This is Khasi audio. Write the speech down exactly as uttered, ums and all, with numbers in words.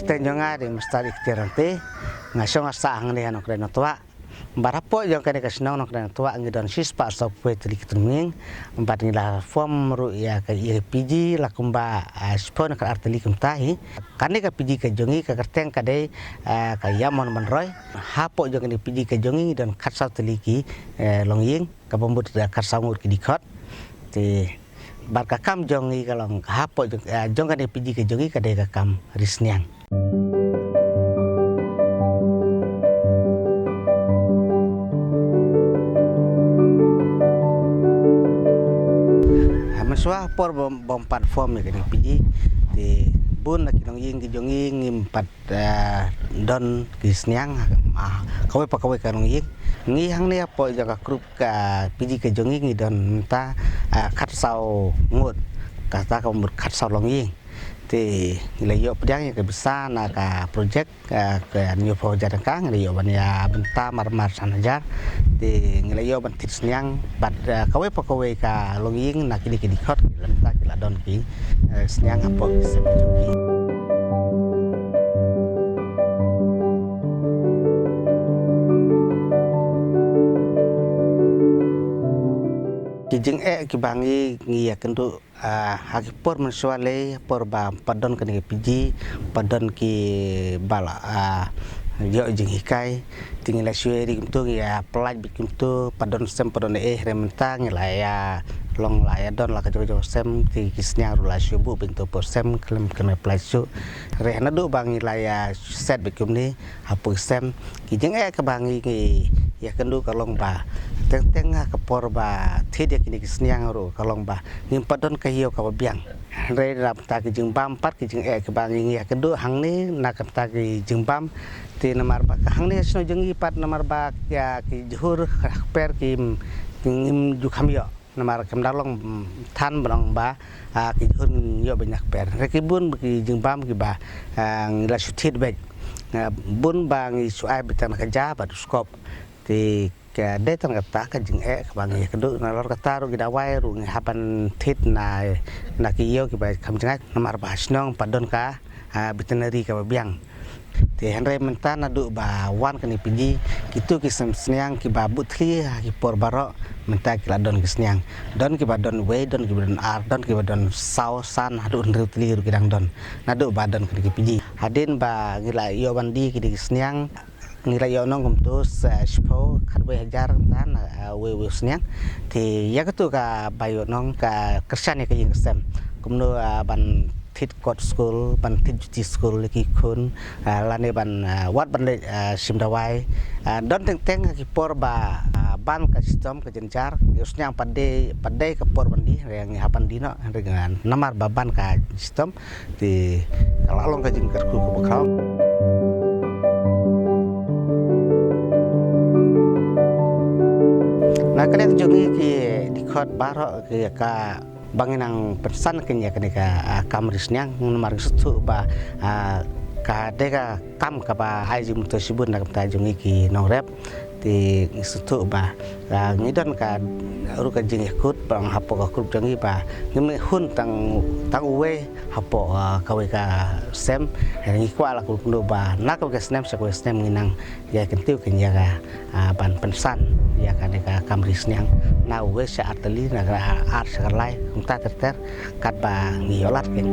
Te jong nga dei Mister Ikhtiar Rangte, nga shong nga sah hangne ha Nongkrem Nongtwah. Bad hapoh jong kane ka shnong Nongkrem Nongtwah ngi don shispah sawphew tylli ki tnum ïing. Bad ngi la form ruh ïa ka, ïa ka P G la kumba, ah, shiphew ne khatar tylli kumta hi. Kane ka P G ka jong ngi ka kyrteng ka dei, ah, ka Ïamon Banroi. Hapoh jong kane ka P G ka jong ngi ngi don khatsaw tylli ki, eh, longïing, kaba mut da khatsaw ngut ki dkhot. Te bad ka kam jong ngi ka long hapoh jong, ah, jong kane ka P G ka jong ngi ka dei ka kam ri sniang. Ha, mynshuwa por bym, bym pat form ïa kane ka P G, te bun na ki longïing ki jong ngi ngim pat, ah, don ki sniang, ah, kawei pa kawei ka longïing. Ngi hangne hapoh jong ka group ka P G ka jong ngi ngi don mynta, ah, khatsaw ngut, kata ka mut khatsaw longïing. Te ngi la ïoh pdiang ïa ka pisa na ka project, ah, ka hynñiewphew hajar tyngka, ngi la ïoh ban ïa bynta marmar san hajar. Te ngi la ïoh ban thied sniang bad, ah, kawei pa kawei ka longïing na kine ki dkhot ki la bynta ki la don ki, eh, sniang hapoh ki sem jong ki. Ki jingeh kiba ngi, ngi ïakynduh, ah, ha ki por mynshuwa lei, por ba ym pat don kane ka P G, ym pat don kiba la, ah, ïoh jinghikai. Te ngi la shu ri kumto, ngi ïa pyllait beit kumto, ym pat don sem, ym pat don ei, hynrei mynta ngi la ïa long, la ïa don la ka jong ka jong ka sem, te ki sniang ruh la shu buh beit kumto hapoh sem, khlem, khlem ïa pyllait shuh. Hynrei naduh ba ngi la ïa set beit kumne hapoh ki sem, ki jingeh kaba ngi, ngi ïakynduh ka long ba teng teng ha ka por ba thied ïa kine ki sniang ruh ka long ba ngim pat don ka ïew kaba biang. Hynrei na bynta ki jingbam pat, ki jingeh kaba ngi, ngi ïakynduh hangne na ka bynta ki jingbam. Te namar ba ka hangne shnong jong ngi pat, namar ba ki, ki jhur ka kper ki, ki ngim ju kham ïoh. Namar kim da long, mm, than ba long ba, ah, ki jhur ngin ïoh beit na kper. Hynrei ki bun ba ki jingbam kiba, ah, ngi la shu thied beit. Ah, bun ba ngi shu ai beit tang na ka ja bad u skop. Te ka dei tang kata ka jingeh kaba ngi ïakynduh, nalor kata ruh ki dawai ruh ngi hap ban thied na, na ki ïew kiba kham jngai namar ba ha shnong ym pat don ka, ah, veterinary kaba biang. Te hynrei mynta naduh ba wan kane ka P G, kito ki sem sniang kiba buh thli ha ki por baroh, mynta ki la don ki sniang. Don kiba don wei, don kiba don ar, don kiba don saw, san, haduh hynriew tylli ruh ki dang don. Naduh ba don kane ka P G. Hadien ba ngi la ïoh ban die kine ki sniang, ngi la ïoh nong kumto sa shiphew khatwei hajar kumta na, ah, wei wei sniang. Te ïa kato kaba ïoh nong ka kyrshan ïa ka ïing ka sem. Kumno, ah, ban thied kot skul, ban thied juti skul ïa ki khun, ah, lane ban, ah, wat ban leit, ah, shim dawai. Ah, don teng teng ha ki por ba, ah, ban ka shitom ka jynjar, ïa u sniang pat dei, pat dei ka por ban die, hynrei ngi hap ban die noh, hynrei namar ba ban ka shitom. Te ka la long ka jingkyrkhu kaba khraw. Na ka liang jong ngi ki dkhot baroh ki ka ba ngi nang pynsan kane ïa kane ka, ah, kam ri sniang, namar ngi sngewthuh ba, ah, ka dei ka kam kaba ai jingmyntoi shibun na ka bynta jong ngi ki nongrep. Te ngi sngewthuh ba, ah, ngi don ka ruh ka jingïakut ba hapoh ka group jong ngi ba ngim hun tang, tang uwei hapoh, ah, kawei ka sem. Ngi kwah la kumno ba na kawei ka snem sha kawei ka snem ngi nang ïa kyntiew kane ïa ka, ah, ban pynsan ïa kane ka kam ri sniang na uwei sha ar tylli, na ka ar sha ka lai, kumta ter ter katba ngi ïoh lad kane.